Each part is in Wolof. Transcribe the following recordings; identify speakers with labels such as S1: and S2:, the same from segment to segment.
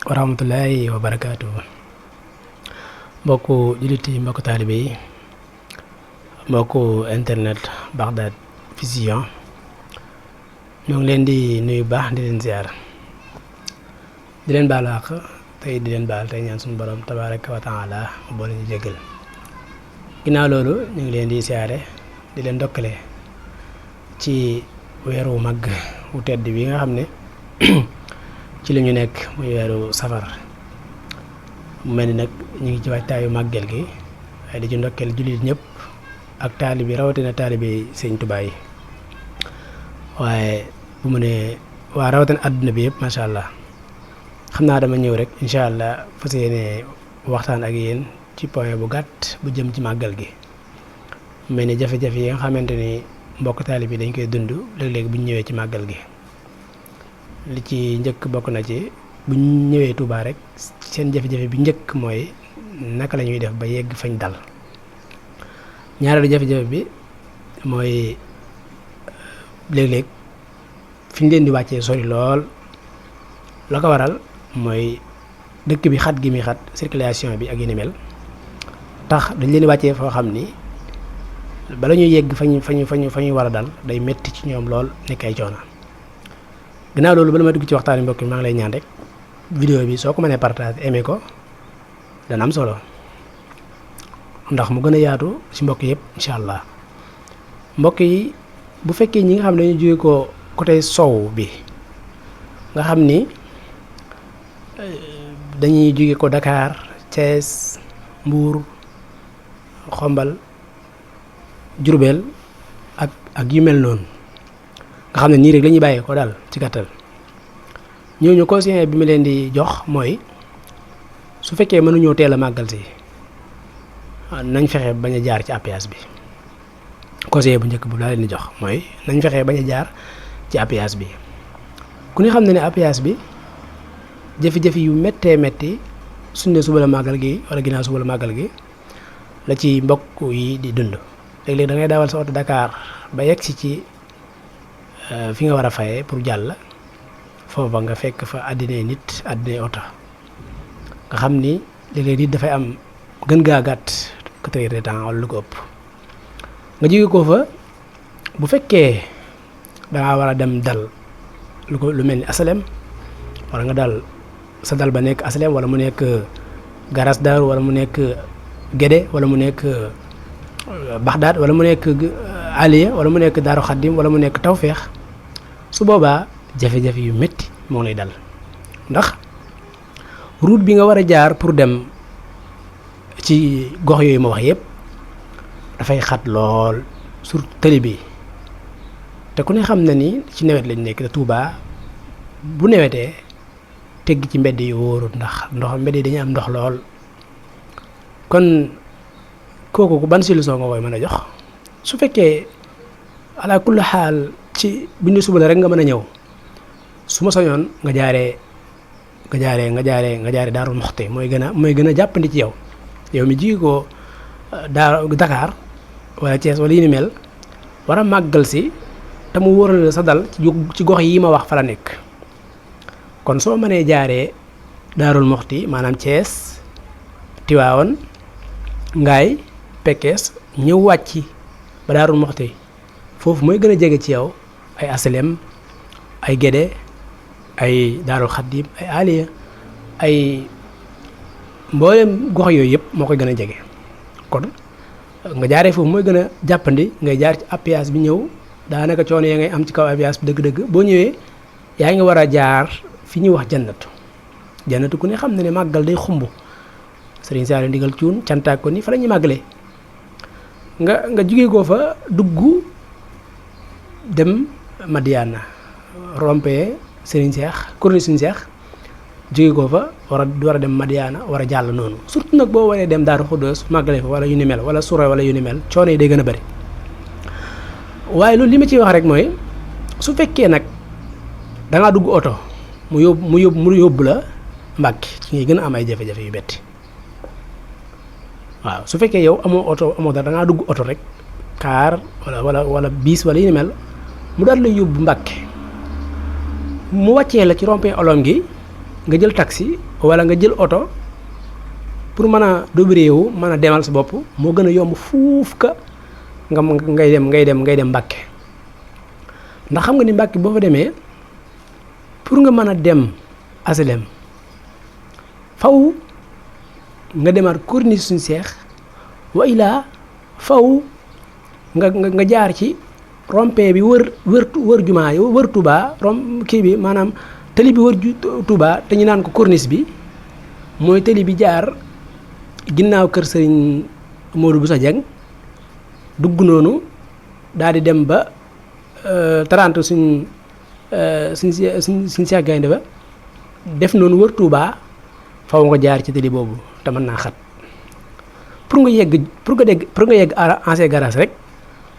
S1: wa rahmatullahi wa barakaatu. mbokku jullit yi, mbokku taalibe yi, mbokku internet Baghdad Vision, ñoo ngi leen di nuyu baax di leen ziar, di leen baal àq tey di leen baal tey ñaan suñu borom tabaraka wa taala boo leen jéggal. ginnaaw loolu ñu ngi leen di siyaare di leen ndokkale ci weeru mag wu tedd bi nga xam ne ci la ñu nekk muy weeru safar. mu mel ni nag ñu ngi ci waajtaayu màggal gi waaye di ci ndokkeel jullit ñëpp ak taalibi rawatina taalibi Sëñ Tuubaa yi, waaye bu mu ne waa rawatina àdduna bi yëpp macha allah. xam naa dama ñëw rek incha allah fas yéene waxtaan ak yéen ci point bu gàtt bu jëm ci màggal gi. mel ni jafe-jafe yi nga xamante ni mbokk taalibe yi dañ koy dund léeg-léeg bu ñu ñëwee ci màggal gi. li ci njëkk bokk na ci bu ñu ñëwee Touba rek seen jafe-jafe bi njëkk mooy naka la ñuy def ba yegg fañ dal. ñaareelu jafe-jafe bi mooy léeg-léeg fi ñu leen di wàccee sori lool. la ko waral mooy dëkk bi xat gi muy xat circulation bi ak yu ni mel tax dañ leen di wàccee foo xam ni bala ñuy yegg fa ñu war a dal day metti ci ñoom lool, nekk ay coono. ginnaaw loolu bala ma dugg ci waxtaan mbokk mi maa ngi lay ñaan rek vidéo bi soo ko mënee partage aimé ko dana am solo ndax mu gën a yaatu ci mbokk yëpp incha allah. mbokk yi bu fekkee ñi nga xam ne dañu jóge ko côté sow bi nga xam ni dañuy jóge ko Dakar, Thiès, Mbour, Xombal, Diourbel ak yu mel noonu nga xam ne nii rek la ñuy bàyyee ko daal ci gàttal. ñooñu conseil bi ma leen di jox mooy su fekkee mënuñoo teel a màggal si nañ fexe bañ a jaar ci APS bi. conseil bu njëkk bu laa leen di jox mooy nañ fexe bañ a jaar ci APS bi. ku ne xam ne APS bi jafe-jafe yu méttee métti suñ ne suba la màggal gi wala ginnaaw suba la màggal gi la ci mbokk yi di dund. léeg-léeg da ngay daawal sa oto Dakar ba yegg si ci fi nga war a fayee pour jàll foofa nga fekk fa àddinay nit àddinay oto nga xam ni léeg-léeg nit dafay am gën gaa gàtt 4 heures de temps wala lu ko ëpp. nga jóge ko fa bu fekkee dangaa war a dem dal lu mel ni asalem wala nga dal sa dal ba nekk asalem wala mu nekk garas daaru wala mu nekk Gédé wala mu nekk Baxdaad wala mu nekk Aliya wala mu nekk Daaru Xaddim wala mu nekk Tawfeex. su boobaa jafe-jafe yu métti moo lay dal ndax route bi nga war a jaar pour dem ci gox yooyu ma wax yëpp dafay xat lool surtout tëli bi te ku ne xam na ni ci nawet lañ nekk te Touba bu newetee tegg ci mbedd yi wóorut ndax mbedd yi dañuy am ndox lool. kon kooku ban solution nga koy mën a jox su fekkee ala kulli xaal ci bindu suba la rek nga mën a ñëw su ma soñoon nga jaaree Daaru Muxti mooy gën a jàppandi ci yow mi jigi ko Dakar wala Thiès wala yi ni mel war a màggal si te mu wóoral sa dal ci gox yi ma wax fa la nekk. kon soo mënee jaaree Daarul Muxti maanaam Thiès, Tiwaawan, Ngaay, Pekes ñëw wàcc ba Daarul Muxti foofu mooy gën a jege ci yow ay asalem ay Gédé ay Daarul Xaddim ay Aliya ay mboolem gox yooyu yëpp moo koy gën a jege. kon nga jaaree foofu mooy gën a jàppandi ngay jaar ci APS bi ñëw daanaka coono ya ngay am ci kaw APS bi dëgg-dëgg boo ñëwee yaa ngi war a jaar fi ñuy wax jannatu ku ne xam ne màggal day xumb. Sëriñ Saaliw Ndigal Cuun cantaak ko ni fa la ñuy màggalee nga jugee koo fa dugg dem Madiana rompé Sëriñ Seex kuréel Sëriñ Seex jugee koo fa war a dem Madiana war a jàll noonu. surtout nag boo waree dem Daaru Xuddoos màggalee fa wala yu ni mel wala Sura wala yu ni mel coono yi day gën a bëri. waaye loolu li ma ciy wax rek mooy su fekkee nag da ngaa dugg oto mu yóbbu la Mbàkke ci ngay gën a am ay jafe-jafe yu betti. waaw su fekkee yow amoo oto amoo dara da ngaa dugg oto rek car wala biis wala yu ni mel mu daal lay yóbbu Mbàkke mu wàccee la ci rond-point Olom gi nga jël taxi wala nga jël oto pour mën a débrouiller wu mën a demal sa bopp moo gën a yomb fuuf ka ngay dem Mbàkke ndax xam nga ni Mbàkke boo fa demee pour nga mën a dem asilem faw nga demaat corniche suñu seex wa ilaa faw nga jaar ci rond-point bi wër jumaa yi wër Touba kii bi maanaam tali bi wër Touba te ñu naan ko corniche bi mooy tali bi jaar ginnaaw kër sëriñ Modou Boussa Dieng dugg noonu daal di dem ba 30 suñ Seex Gaynde ba def noonu wër Touba faw nga jaar ci tali boobu te mën naa xat pour nga yegg ancien garage rek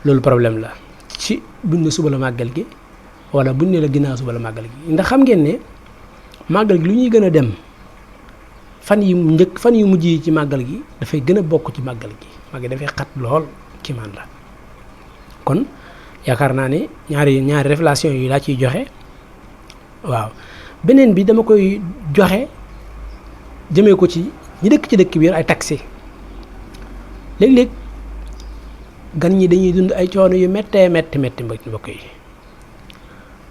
S1: loolu problème la ci buñ ne suba la màggal gi wala buñ ne la ginnaaw suba la màggal gi ndax xam ngeen ne màggal gi lu ñuy gën a dem fan yu mujj yi ci màggal gi dafay gën a bokk ci màggal gi dafay xat lool ki man la kon yaakaar naa ne ñaari révélation yi laa ciy joxe waaw beneen bi dama koy joxe jëmee ko ci ñi dëkk ci dëkk biir ay taxi léeg-léeg gan ñi dañuy dund ay coono yu méttee métti mbokk yi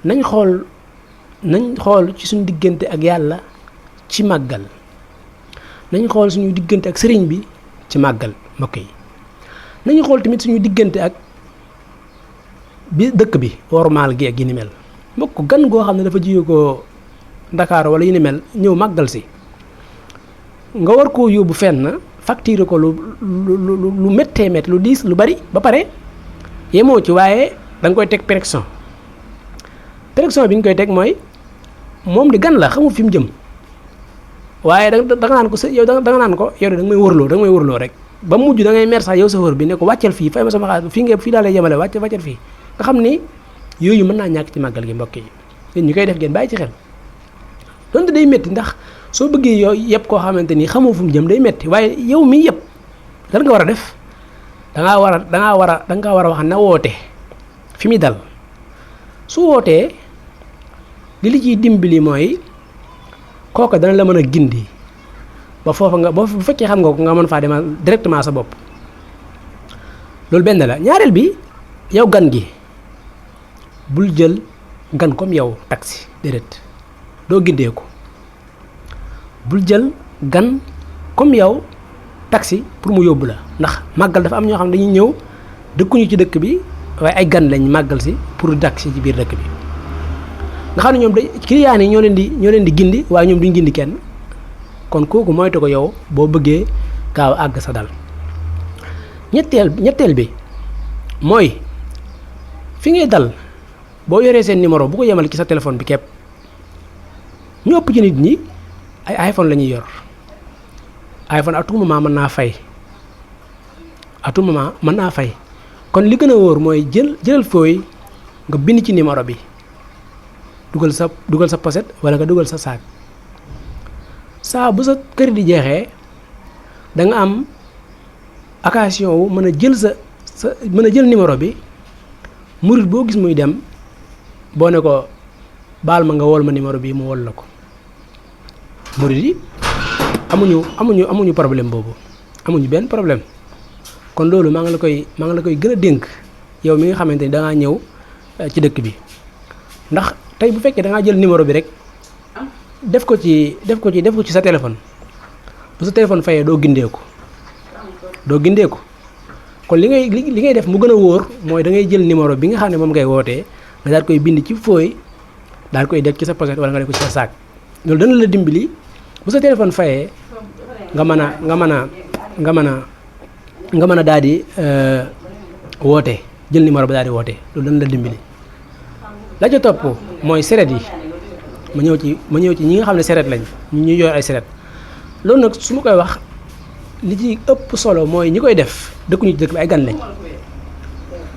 S1: nañ xool ci suñu diggante ak yàlla ci màggal nañ xool suñu diggante ak sëriñ bi ci màggal mbokk yi nañu xool tamit suñu diggante ak bi dëkk bi wormaal gi ak yi ni mel mbokk gan goo xam ne dafa jiwe ko Ndakaaru wala yi ni mel ñëw màggal si nga war koo yóbbu fenn facture ko lu méttee métti lu diis lu bari ba pare yemoo ci waaye da nga koy teg pression bi nga koy teg mooy moom di gan la xamul fi mu jëm waaye da nga naan ko yow da nga naan ko yow de da nga may wërloo rek ba mujj da ngay mer sax yow chauffeur bi ne ko wàccal fii fay ma sama xaalis fii daal lay yemale wàccal fii nga xam ni yooyu mën naa ñàkk ci màggal gi mbokk yi yéen ñi koy def ngeen bàyyi ci xel donte day métti ndax soo bëggee yow yëpp koo xamante ni xamoo fu mu jëm day métti waaye yow mi yëpp lan nga war a def dangaa war a wax na woote fi muy dal su wootee li ciy dimbali mooy kooka dana la mën a gindi ba foofa nga bu fekkee xam nga ko nga mën faa demal directement sa bopp loolu benn la ñaareel bi yow gan gi bul jël gan comme yow taxi déedéet doo gindee ko bul jël gan comme yow taxi pour mu yóbbu la ndax màggal dafa am ñoo xam ne dañuy ñëw dëkkuñu ci dëkk bi waaye ay gan lañ màggal si pour taxi ci biir dëkk bi nga xam ne ñoom client yi ñoo leen di gindi waaye ñoom duñ gindi kenn kon kooku moytu ko yow boo bëggee gaaw àgg sa dal ñetteel bi mooy fi ngay dal boo yoree seen numéro bu ko yemal ci sa téléphone bi képp ñu ëpp ci nit ñi ay iPhone la ñuy yor iPhone à tout moment mën naa fay kon li gën a wóor mooy jëlal fooy nga bind ci numéro bi dugal sa pochette wala nga dugal sa saak saa bu sa crédit jeexee da nga am occasion wu mën a jël numéro bi murit boo gis muy dem boo ne ko baal ma nga wol ma numéro bi mu wol la ko murit yi amuñu problème boobu amuñu benn problème kon loolu maa ngi la koy gën a dénk yow mi nga xamante ni da ngaa ñëw ci dëkk bi ndax tey bu fekkee da ngaa jël numéro bi rek def ko ci sa téléphone bu sa téléphone fayee doo gindeeku kon li ngay def mu gën a wóor mooy da ngay jël numéro bi nga xam ne moom ngay wootee nga daal koy bind ci fooy daal koy def ci sa pochette wala nga def ko ci sa saak loolu dana la dimbali bu sa téléphone fayee nga mën a daal di woote jël numéro ba daal di woote loolu dana la dimbali. la ca topp mooy seret yi ma ñëw ci ñi nga xam ne seret lañ ñu yor ay seret loolu nag su ma koy wax li ci ëpp solo mooy ñi koy def dëkkuñu ci dëkk bi ay gan lañ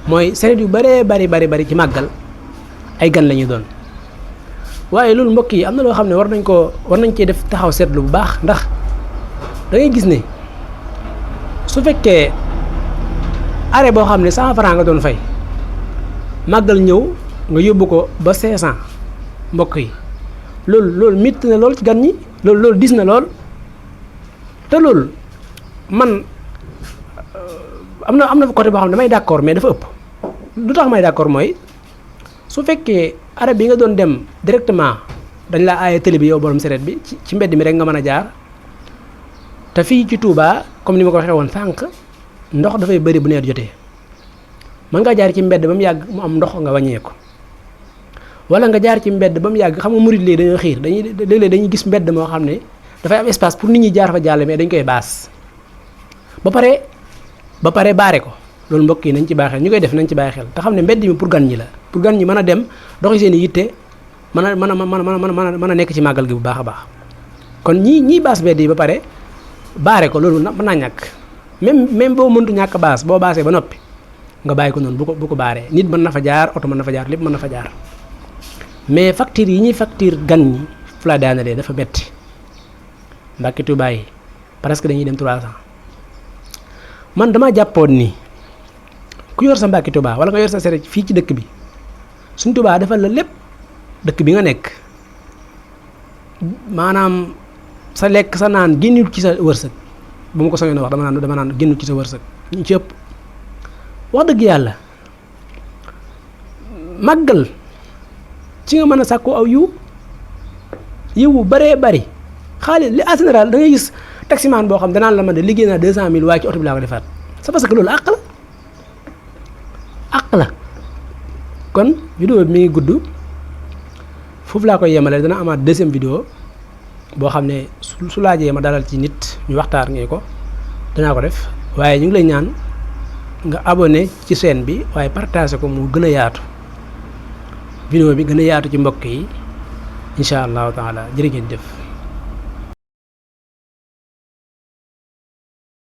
S1: mooy seret yu bari ci màggal ay gan lañu doon waaye loolu mbokk yi am na loo xam ne war nañ cee def taxaw seetlu bu baax ndax da ngay gis ne su fekkee arrêt boo xam ne 100 francs nga doon fay màggal ñëw nga yóbbu ko ba 500 mbokk yi loolu métti na lool ci gan ñi loolu dis na lool te loolu man am na côté boo xam ne damay d'accord mais dafa ëpp lu tax may d'accord mooy su fekkee arab yi nga doon dem directement dañ la aaye télé bi yow borom sareet bi ci mbedd mi rek nga mën a jaar te fii ci Touba comme ni ma ko waxee woon sànq ndox dafay bëri bu nawet jotee mën nga jaar ci mbedd ba mu yàgg mu am ndox nga wàññeeku wala nga jaar ci mbedd ba mu yàgg xam nga murid léegi dañoo xiir léeg-léeg dañuy gis mbedd moo xam ne dafay am espace pour nit ñi jaar fa jàll mais dañ koy baas ba pare baare ko loolu mbokk yi nañ ci bàyyi xel ñu koy def nañ ci bàyyi xel te xam ne mbedd mi pour gan ñi la pour gan ñi mën a dem doxi seen i yitte mën a nekk ci màggal gi bu baax a baax kon ñii baas mbedd yi ba pare baare ko loolu mën naa ñàkk même boo mëntu ñàkk baas boo baasee ba noppi nga bàyyi ko noonu bu ko baaree nit mën na fa jaar oto mën na fa jaar lépp mën na fa jaar mais facture yi ñuy facture gan ñi fu la daanalee dafa metti Mbàkke Tuubaa yi presque dañuy dem 300 man dama jàppoon ni ku yor sa Mbàkke Tuubaa wala nga yor sa sere fii ci dëkk bi suñ Tuubaa defal la lépp dëkk bi nga nekk maanaam sa lekk sa naan génnul ci sa wërsëg bu ma ko soñoon wax dama naan génnul ci sa wërsëg ñu ci ëpp wax dëgg yàlla màggal ci nga mën a sàkku aw yiw bu bëree bëri xaalis li en général da ngay gis taximaan boo xam danaan la man de liggéey naa 200000 waaye ci oto bi laa ko defaat c'est parce que loolu àq la kon vidéo bi mi ngi gudd foofu laa koy yemale dana amaat deuxième vidéo boo xam ne su laajee ma dalal ci nit ñu waxtaan ngee ko danaa ko def waaye ñu ngi lay ñaan nga abonné ci chaîne bi waaye partagé ko mu gën a yaatu vidéo bi gën a yaatu ci mbokk yi incha allahu taala jërë ngeen jëf